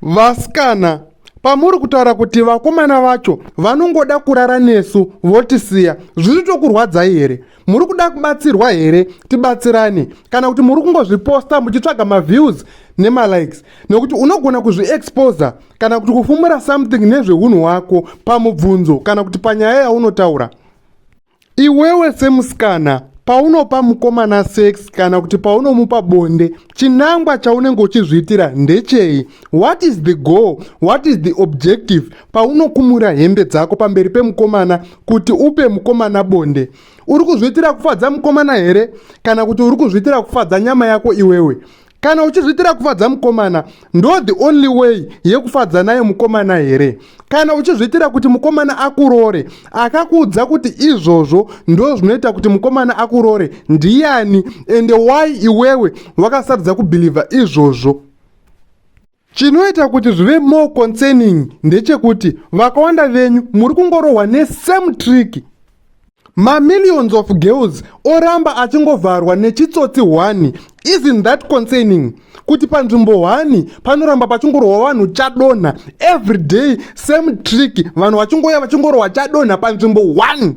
Vasikana, pamuri kutaura kuti vakomana vacho vanongoda kurara nesu votisiya, zviri tokurwadzai here? Muri kuda kubatsirwa here? Tibatsirane. Kana kuti muri kungozviposta muchitsvaga maviews nemalikes? Nekuti unogona kuzviexposa kana kuti kufumura something nezveunhu hwako pamubvunzo kana kuti panyaya yaunotaura. Iwewe semusikana, paunopa mukomana sex kana kuti paunomupa bonde, chinangwa chaunenge uchizviitira ndechei? What is the goal? What is the objective paunokumura hembe dzako pamberi pemukomana kuti upe mukomana bonde? Uri kuzviitira kufadza mukomana here, kana kuti uri kuzviitira kufadza nyama yako iwewe? Kana uchizviitira kufadza mukomana, ndo the only way yekufadza nayo mukomana here? Kana uchizviitira kuti mukomana akurore, akakuudza kuti izvozvo ndo zvinoita kuti mukomana akurore ndiani? Ende why iwewe wakasarudza kubhilivha izvozvo? Chinoita kuti zvive more concerning ndechekuti vakawanda venyu muri kungorohwa nesame trick. Mamillions of girls oramba achingovharwa nechitsotsi 1. Isn't that concerning, kuti panzvimbo 1 panoramba pachingorohwa vanhu chadonha every day, same trick, vanhu vachingoya vachingorohwa chadonha panzvimbo 1?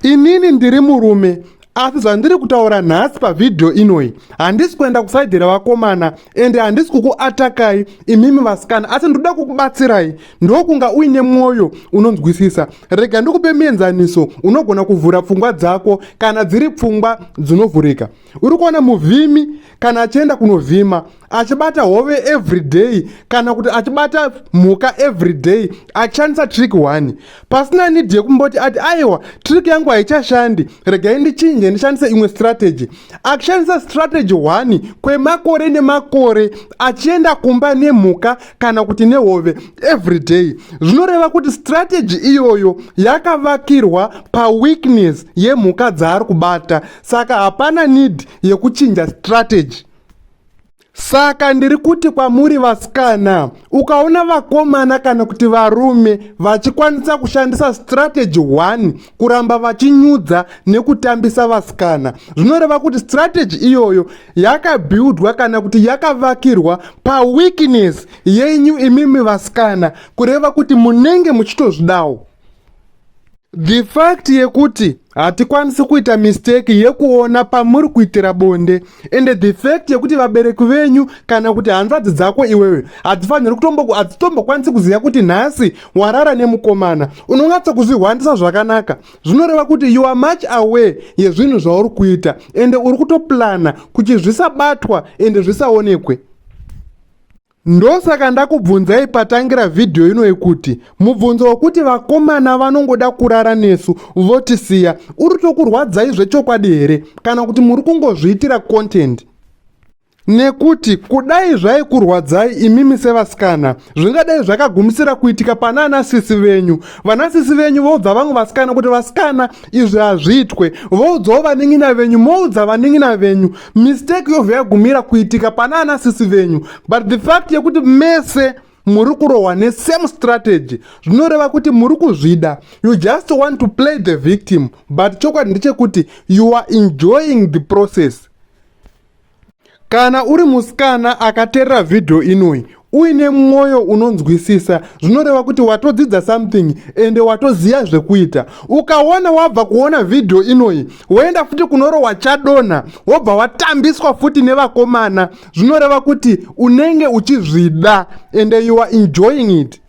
Inini ndiri murume, asi zvandiri kutaura nhasi pavhidhiyo inoyi, handisi kuenda kuside revakomana, ende handisi kukuatakai imimi vasikana, asi ndoda kukubatsirai. Ndokunga uine mwoyo unonzwisisa. Rega ndikupe muenzaniso unogona kuvhura pfungwa dzako kana dziri pfungwa dzinovhurika. Uri kuona muvhimi kana achienda kunovhima, achibata hove everyday kana kuti achibata mhuka everyday, achishandisa trick 1, pasina need yekumboti ati, "Aiwa, trick yangu haichashandi, regai ndichinje ndishandise imwe strategy." Achishandisa strategy 1 kwemakore nemakore, achienda kumba nemhuka kana kuti nehove everyday, zvinoreva kuti strategy iyoyo yakavakirwa paweakness yemhuka dzaari kubata. Saka hapana need yekuchinja strategy. Saka ndiri kuti kwamuri vasikana, ukaona vakomana kana kuti varume vachikwanisa kushandisa strategy 1 kuramba vachinyudza nekutambisa vasikana, zvinoreva kuti strategy iyoyo yakabuildwa kana kuti yakavakirwa paweakness yenyu imimi vasikana, kureva kuti munenge muchitozvidawo. The fact yekuti hatikwanisi kuita mistake yekuona pamuri kuitira bonde, ende the fact yekuti vabereki venyu kana kuti hanzvadzi dzako iwewe hadzifaniri, hadzitombokwanisi kuziva kuti nhasi warara nemukomana, unonyatsa kuzvihwandisa zvakanaka, zvinoreva kuti you are much aware yezvinhu zvauri kuita, ende uri kutoplana kuti zvisabatwa ende zvisaonekwe. Ndosaka ndakubvunzai patangira vhidhiyo ino yekuti mubvunzo wekuti vakomana vanongoda kurara nesu votisiya uri tokurwadzai zvechokwadi here, kana kuti muri kungozviitira content? Nekuti kudai zvaikurwadzai imimi sevasikana, zvingadai zvakagumisira kuitika pana anasisi venyu. Vanasisi venyu voudza vamwe vasikana kuti, "Vasikana, izvi hazviitwe." Voudzawo vanin'ina venyu, moudza vanin'ina venyu, mistake yobva yagumira kuitika pana anasisi venyu. But the fact yekuti mese muri kurohwa nesame strategy, zvinoreva kuti muri kuzvida. You just want to play the victim, but chokwadi ndechekuti you are enjoying the process. Kana uri musikana akateerera vhidhiyo inoyi uine mwoyo unonzwisisa, zvinoreva kuti watodzidza something ende watoziva zvekuita. Ukaona wabva kuona vhidhiyo inoyi, woenda futi kunorohwa chadonha, wobva watambiswa futi nevakomana, zvinoreva kuti unenge uchizvida ende you are enjoying it.